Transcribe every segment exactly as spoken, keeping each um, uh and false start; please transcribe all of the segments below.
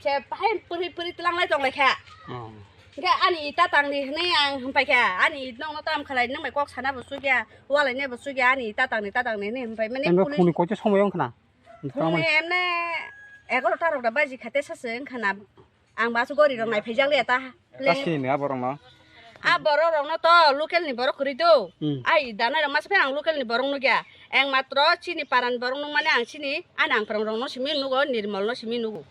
se bahai puri puri tlanglai tonglai kha. Oh. Hingke ani ita tangdi hinui ang himpai kha, ani it nongno tam khalai nang bai kok sana bo sugya, walai ne bo sugya, ani ita tangdi, ita tangdi hinui himpai mani. Emre police phone ni koito somoi wng khna? Phone ni emne egaroh ta rok da baji khate sase wng khna. Ang basu gori rok nai phai jak le ta. Kasini aborok no. A borok rok no to local ni borok kwrwi do. Hmm. Ai danai rok masa phai ang local ni borok nugya. Eng matro chini paran borok nung mane ang chini, ani ang prong rok no simi nugo, Nirmol no simi nugo.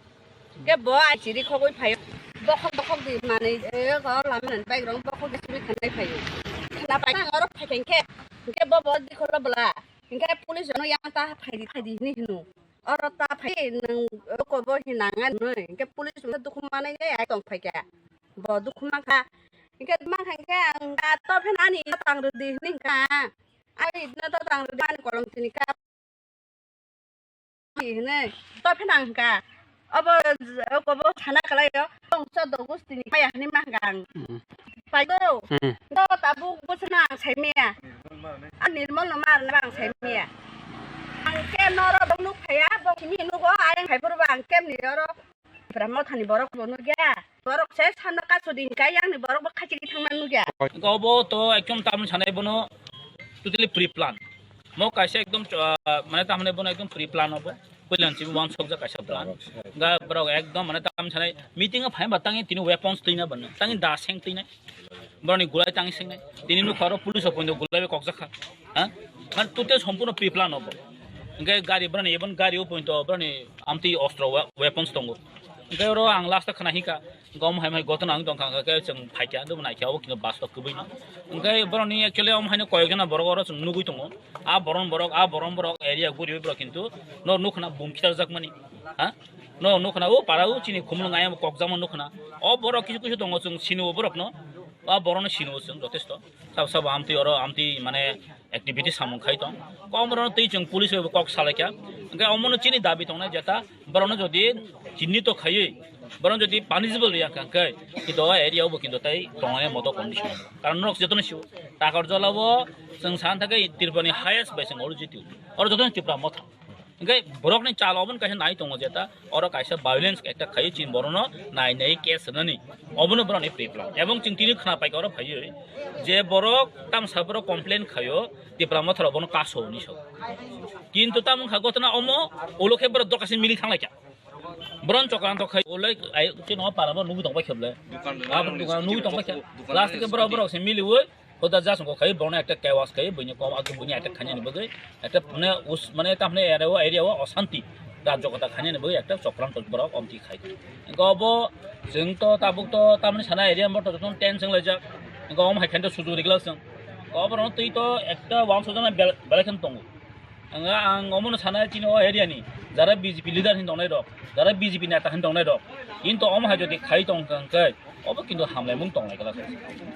Ke bo ai chiri khogwi phaio. Bokhok bokhok di manwi, eh, ko laman bike rok bokhok di simi khanai phaio. Khna pai ang oro phai khe, ke bo bo di kholo bla. Hingke police no yang ta phaidi, phaidi hinui hino. Oro ta phai nang kobo hinang anoi. Hingke police no dukhu manai ai tong phaikha. Bo dukhu mankha. Hingke mankha hingke ang ta to phen ani tang rwdi hinui hingka. Ai no to tang rwdi ani kolom tini ka. Hinui to phen ang hingka. Obo, obo sana kalai yo. Tong so do gusti ni maya hinui mankha ang. Hmm. Pai do. Hmm. Do tabuk bo sana ang sai maya. Ani Nirmol no mar na ang sai maya. Ang kem no ro bong nuk phaya, bong simi nugo, ayang hai purba ang kem ni oro. Bra mo thani borok bo nugya. Borok se sana ka sudin ka yang ni borok bo khachi thang man nugya. Go bo to ekdom tam sanai bono totally pre plan. Mo kaisa ekdom, ah, mane tam ne bono ekdom pre plan obo. Puilan simi wansokjak kaisa plan. Hingke borok ekdom mane tam sanai meeting o phai ba tangi tini weapons twina bano. Tangi da seng twinai. Borokni gulai tangi sengnai. Tini nukha oro police o poino gulai bai kokjak kha. Ha? Mane total sompurno pre-plan obo. Hingke gari borokni ebon gari o pointo borokni amtwi ostro wa-, weapons tongo. Hingke oro ang last o khna hika. Gom hai mai gotona ang tongkha, hingke chwng phaikha, dum naikha, obo kino basto kwbwi. Hingke borokni actually omo haino koyok jona borok oro chwng nugwi tongo. A boron borok, a boron borok area guriwi borok kintu no nukna bum khitarjakmani. Ha? No nukna o para o chini khumlung ayang kokjakma nukna. O borok kisu kisu tongo chwng sini o borokno. A borokno sini o chwng jotesto. Sabo sabo amtwi oro amtwi mane activity samung khai tong. Kom borokno twi chwng police bai bo kok salaikha. Hingke omono chini dabi tongnai jeta borokno jodi chinni to khaiwi, borokno jodi punishable riya kha hingke, kintu o area o bo kintu tai tongnai moto condition. Karon norok jotono sio, Takarjala o chwng san thake Tripura ni highest bai chwng oro jiti. Oro jotono Tripura motha. Hingke borokni chal obono kaisa nai tongo jeta, oro kaisa violence ekta khaio chini borokno nai nai case rwnani. Obono borokni pre-plan. Ebong chwng tini khna paikha oro phaiwi je borok tamsa borok complain khaio, Tipra Motha rok bono kaso hinwi sao. Kintu tamo wngkha gotona omo, ulo khe borok dorkasi mili thanglaikha. Boron chokranto khai ulai ai chini o para bo nugwi tong bai khe bole. Dukan, abo dukan nugwi tong bai khe. Dukan last ke borok borok se miliwi. Hoda jasong ko khai borokno ekta kewas khai buini kom atu buini attack khainani bagwi. Ekta mane us mane ta mane area o area o osanti. Rajyo kota khainani bagwi ekta chokranto borok omti khai. Engko obo chwng to tabuk to tamni sana area bo to jotono ten chwng laijak. Engko om hai khe to sujuk rijak chwng. Obo borokno twi to ekta wansukjana bel-, belai kheno tongo. Ang, ang omono sana chini o area ni jara B J P leader hin tongnai rok, jara B J P neta hin tongnai rok, kintu omo hai jodi khai tong kha hwnkhe obo kintu hamlaimung tongnai kwlak.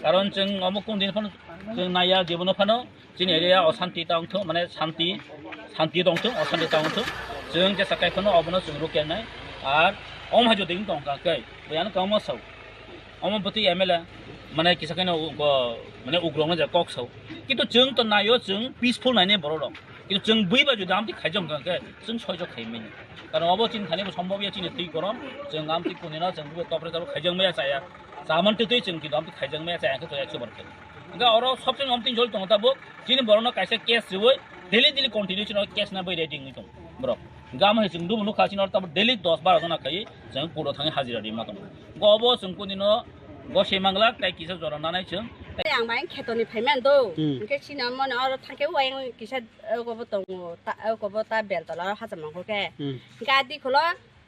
Karon chwng omo kung din phano chwng naiya, jebono phano chini area o santi tong thung, mane santi, santi tong thung, o santi tong thung, chwng jesa kai phano obono chwng rukya nai. Ar omo hai jodi wng tong kha hwnkhe, bwyano kwbangma sao. Omo bwtwi M L A mane kisa khe no ugo mane ugrok no je kok sao. Kintu chwng to naio, chwng peaceful naine borok rok. Kintu chwng bui ba jodi amtwi khaijak wngkha khe chwng soijo khai manya. Karon obo chini thani bo sombobya chini twi korom, chwng amtwi kuni no chwng bui topre topre khaijak maya chaya. Chaman twi twi chwng kintu amtwi khaijak maya chaya khe to ekso bar khe. Hingkhe oro sobse amtwi jol tongo tabuk chini borok no kaisa case riwi daily daily continue chini case na bai ready wngwi tongo borok. Gam hai chwng dubu nukha chini oro tabuk daily dos baro jona khai chwng court o thangwi hajira rima tongo. Go obo chwng kuni no go se mangla tai kisa jora nanai chwng. Tei ang bai kheto ni phai man do. Hmm. Hingke chini mone oro thangke wayang kisa, eh, go bo tongo, ta, eh, go bo ta bel tola oro hacha mangkho khe. Hmm. Hingke adi kholo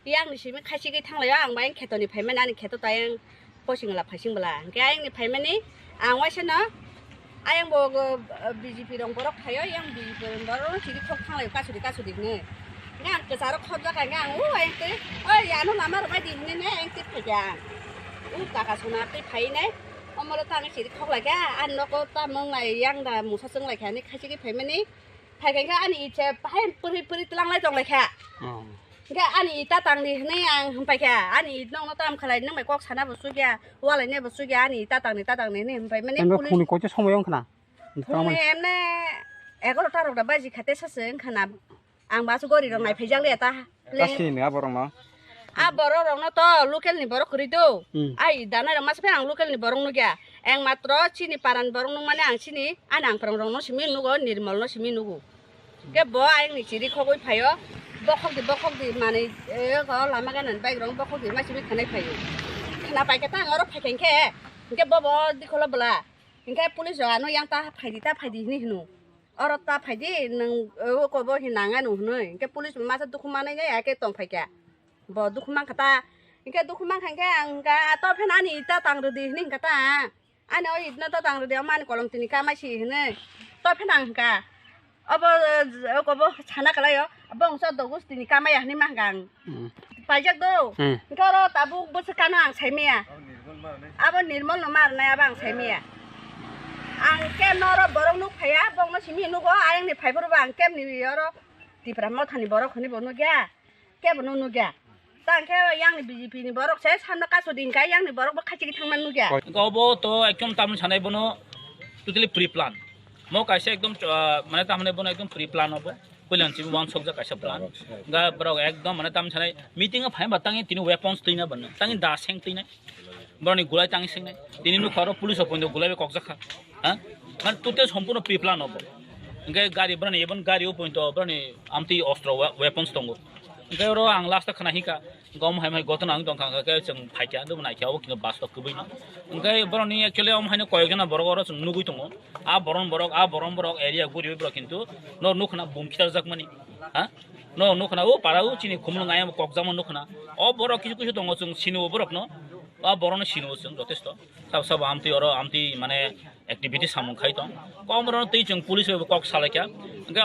yang ni simi khaisi ke thanglaio ang bai kheto ni phai man ani kheto tai ang. Posing la phaising bwla. Hingke ayang ni phaimani ang waisa no ayang bo, uh, B J P rong borok phaio, yang B J P rong borok no chiri khok thanglai kasuri kasuri hwnwi. Hingke ang kwcharo khobjak kha, hingke ang o ayang twi, "Oi, ano lama rwbai di," hwnwi ne ayang twi phaikha ang. O kaka sona twi phai nai, omo le tamo chiri khok laikha, ani nogo tamo wnglai yang da musa chwng laikha hwnwi khaisigi phaimani. Phai khe ani itse bahai puri puri tlanglai tong lai kha. Oh. Hingke ani ita tangdi hinui ang himpai kha. Ani it nongno tam khalai nang bai kok sana bo sugya, walai ne bo sugya, ani ita tangdi, ta tangdi hinui himpai mani emre police phone ni koito somoi wng khna? Phone ni emne egaroh ta rok da baji khate sase wng khna. Ang basu gori rok nai phai jak le ta. Kasini aborok no. A borok rokno to local ni borok kwrwi do. Hmm. Ai danai rok masa phai ang local ni borok nukya. Eng matro chini paran borok nukmani ang chini ani ang phrang rokno simi nugo, Nirmol no simi nugo. Ke bo ayang ni chiri khogwi phaio. Bokhok di, bokhok di manwi, eh, ko lama gana ni bike rok bokhok di ma simi khanai phaio. Khna pai khe ta ang oro phai khe, hingke bo bo dikholo bwla. Hingke police rok ano yang ta phaidi, ta phaidi hinwi hino. Oro ta phaidi, nwng, eh, oko bo hin nang ano hinwi. Hingke police masa dukhu manai ya, ya ke tong phaikha. Bo dukhu mankha ta. Hingke dukhu mankha hingke ang hingka, "Ah, to pheno ani ita tang rwdi," hinwi hingka ta. Ani o itno to tang rwdi, omo ani kolom tini kamai si hinwi. To pheno ang hingka. Obo, eh, oko bo sana kalai o. Bo wngsa dogus tini kamai ya hinwi ma hingka ang. Hmm. Paijak do. Hmm. Hingke oro tabuk bwswk kano ang saimaya. Abo Nirmol no marnai abo ang saimaya. Ang kem no oro borok nuk phaiya, bokno simi nugo, ayang ni phaiphuru bo ang kem ni oro Tipra Mothani borok hinwi bo nukya. Kebo no nukya. Tang khe yang ni B J P ni borok se samno kaso din kai yang ni borok bo khachi thangma nukya. Hingke obo to ekdom tamni sanai bono totally pre plan. Mo kaisa ekdom, ah, mane tamni bono ekdom pre plan obo. Puilan chibi wan sokjak kaisa plan. Ga borok ekdom mane tamni sanai meeting o phai ba tangi tini weapons tuina ban. Tangi da seng tuina. Boroni gulai tangi sengnai. Tini nukha oro police o poino gulai bai kokjak kha. Ha? Mane total sompurno pre plan obo. Hingke gari boroni ebon gari o poino boroni amtwi ostro wa-, weapons tongo. Hingke oro ang last o khna hika. Hingke omo hai mai gotona ang tongkha hingke chwng phaikha, ando naikha obo kintu bus to kwbwi no. Hingke boroni actually omo haino koyek jona borok oro chwng nugwi tongo. A boron borok, a boron borok area guri borok kintu no nukhna bum khitar jakmani. Ha? No nukhna o para o chini khumulwng ayang kokjakma nukhna. O borok kisu kisu tongo chwng sini o borok no. A borok no sini o chwng jotesto. Sabo sabo amtwi oro amtwi mane activity samung khai tong. Kom oro twi chwng police bai bo kok salaikha. Hingke